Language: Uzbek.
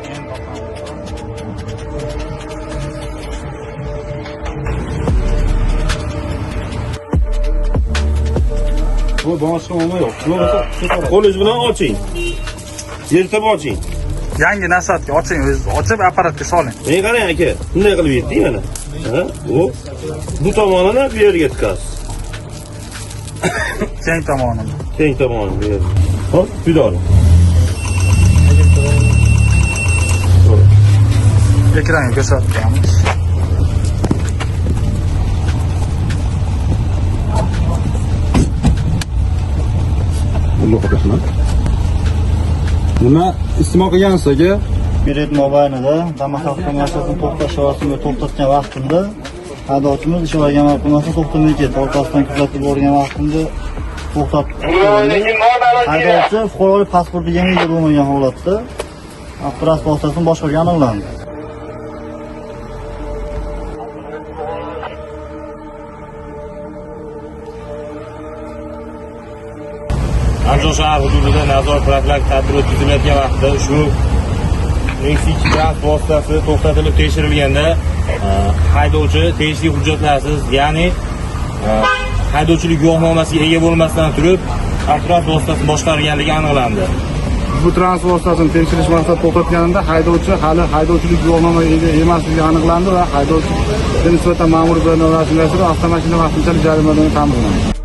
Keyin bosamiz. Bu boshqa muammo yo'q. Bo'lmasa Qo'lingiz bilan oching. Yirtib oching. Yangi насадка oching, o'zingiz ochib apparatga soling. Menga qarang aka, bunday qilib yirting mana. Ha, bu tomonini bu yerga tiqasiz. Keng tomonini. Keng tomonini bu yerga. Hop, bidor. Ekranga ko'rsatib turamiz. Alloh rahmat. Nima iste'mol qilgansiz aka? Bilet mobaynida Damas avtomashinasini to'xtash chorasini to'xtatgan vaqtimda haydovchimiz ishoraga amal qilmasdan to'xtamay ketdi. Orqasidan kuzatib borgan vaqtimda to'xtatib qo'ydi. Haydovchi fuqarolik pasportiga ham ega bo'lmagan holatda avtotransport vositasini boshqargani aniqlandi. Andijon shahar hududida nazorat profilaktik tadbiri o'tkazilayotgan vaqtda ushbu Nexia 2 transport vositasi to'xtatilib tekshirilganda haydovchi tegishli hujjatlarsiz, ya'ni haydovchilik guvohnomasiga ega bo'lmasdan turib avtotransport vositasini boshqarganligi aniqlandi. Bu transport vositasini tekshirish maqsadida to'xtatganida haydovchi hali haydovchilik guvohnomasiga ega emasligi aniqlandi va haydovchiga nisbatan ma'muriy jarima rasmiylashtirib, avtomashina vaqtinchalik jarimadan ta'minlandi.